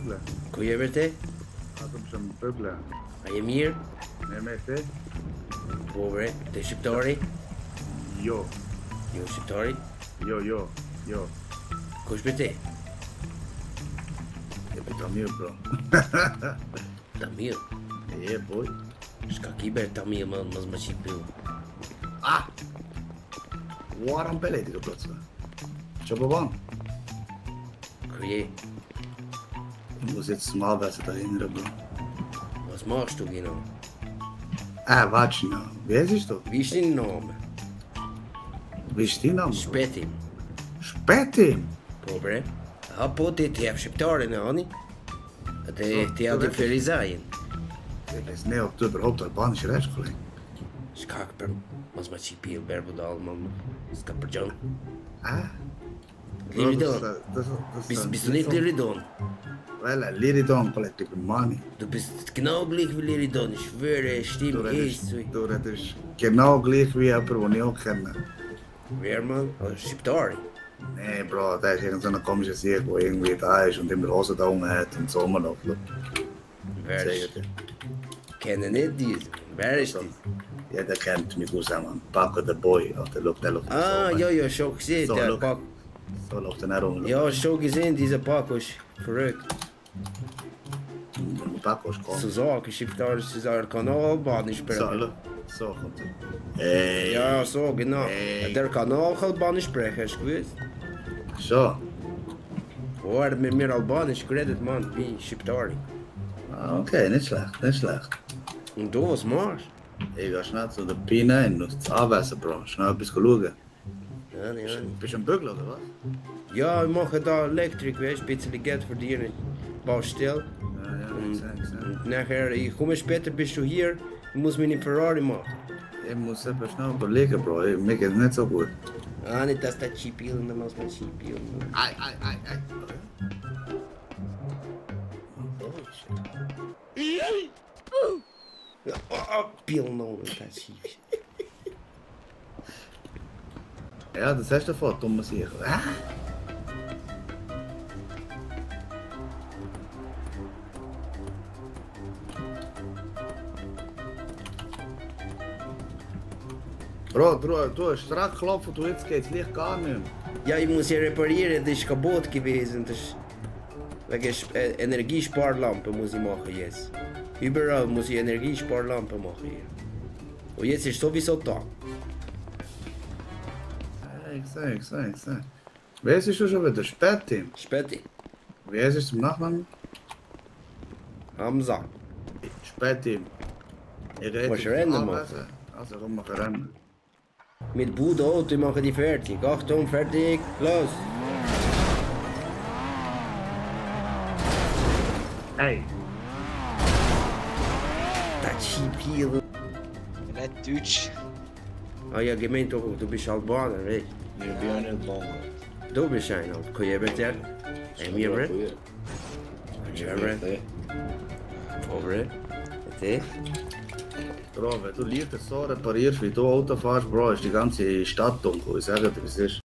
bügeln. Kun je bitte? Also bist am bügeln. Are you mir? Ne, mette? Pobre, de Shqiptari? Jo. Jo Shqiptari? Jo. Kush bitte? Je bent Tamil, bro. Tamil. Yeah, boy. Shka kiber Tamil man, mas ma Shqipil. Ah! Waarom bel je plötzlich? Schon Krije, Ich muss jetzt mal besser dahinter, bro. was machst du genau? Warte noch. Wie heißt du? Wie ist dein Name? Wie ist dein Name? Spetim. Spetim? Pobre. Ja, po ti heb Shqiptari në ani. Ti ha di Ferizajen. Ich weiß nicht, ob du überhaupt Albanisch redest, Kollege. Shka për mas ma Shqipil, berbudal, man. Ska për gjën. Liridon. Bist du nicht Liridon? Well, Liridon, Kollege, ich bin Mani. Du bist genau gleich wie Liridon, ich schwöre, Stimme ist so. Du redest genau gleich wie jemand, den ich auch kenne. Wer man? Shqiptari. Nee, Bro, der ist irgendein komischer Sieg, der irgendwie da ist und immer Hosen da unten hat und so rumläuft. Wer ist? Kenne nicht diesen. Wer ist dies? Jeder kennt mich aus, man. Paco the Boy. Der läuft Ah, so, ja, schon gesehen, so, der Paco. So läuft er herum. Ja, schon gesehen, dieser Paco ist verrückt. Paco ist cool. Zu sagen, Shqiptari zu sagen, kann auch Albanisch sprechen. So kommt er. Ja, so, genau. Der kann auch Albanisch sprechen, hast du gewusst? So. Oh, er hat mit mir Albanisch geredet, Mann, wie Shqiptari. Ah, okay, nicht schlecht. Und du, was machst Ich gehe schnell zu der Pine hin und das Anwesen, Bro. Schnell etwas schauen. Ja, ja. Bist du am Bügeln, oder was? Ja, ich mache da Elektrik, weißt du, ein bisschen Geld verdienen. Baustelle. Und nachher, ich komme später, bist du hier, ich muss meine Ferrari machen. Ich muss etwas schnell überlegen, Bro. Mir geht es nicht so gut. Ah, nicht, dass das Chipil, dann muss man Chipil. Ei. Pil noch, das schief. Ja, das hast du davon, dumme Sicher. Bro, du hast dran geklopft und jetzt geht's Licht gar nicht mehr. Ja, ich muss ja reparieren, das ist kaputt gewesen. Das ist wegen Energiesparlampe muss ich machen jetzt. Überall muss ich Energiesparlampe machen hier. Und jetzt ist sowieso da. Ich sag. Wer ist du schon wieder? Spetim? Spetim. Wer ist es zum Nachnamen? Hamza. Spetim. Musst du rennen machen? Also komm, mach rennen. Mit Bude Auto machen die fertig. Achtung, fertig, los! Hey! Das Chipil. Nicht Deutsch. Ah ja, gemeint doch, du bist Albaner, weet je? Ich bin auch nicht Albaner. Du bist einer. Kun je beter? En meer, bre? Ja, bre? Pobre? Te? Bro, wenn du Lichter so reparierst, wie du Auto fährst, Bro, ist die ganze Stadt dunkel. Ich sage dir, was ist.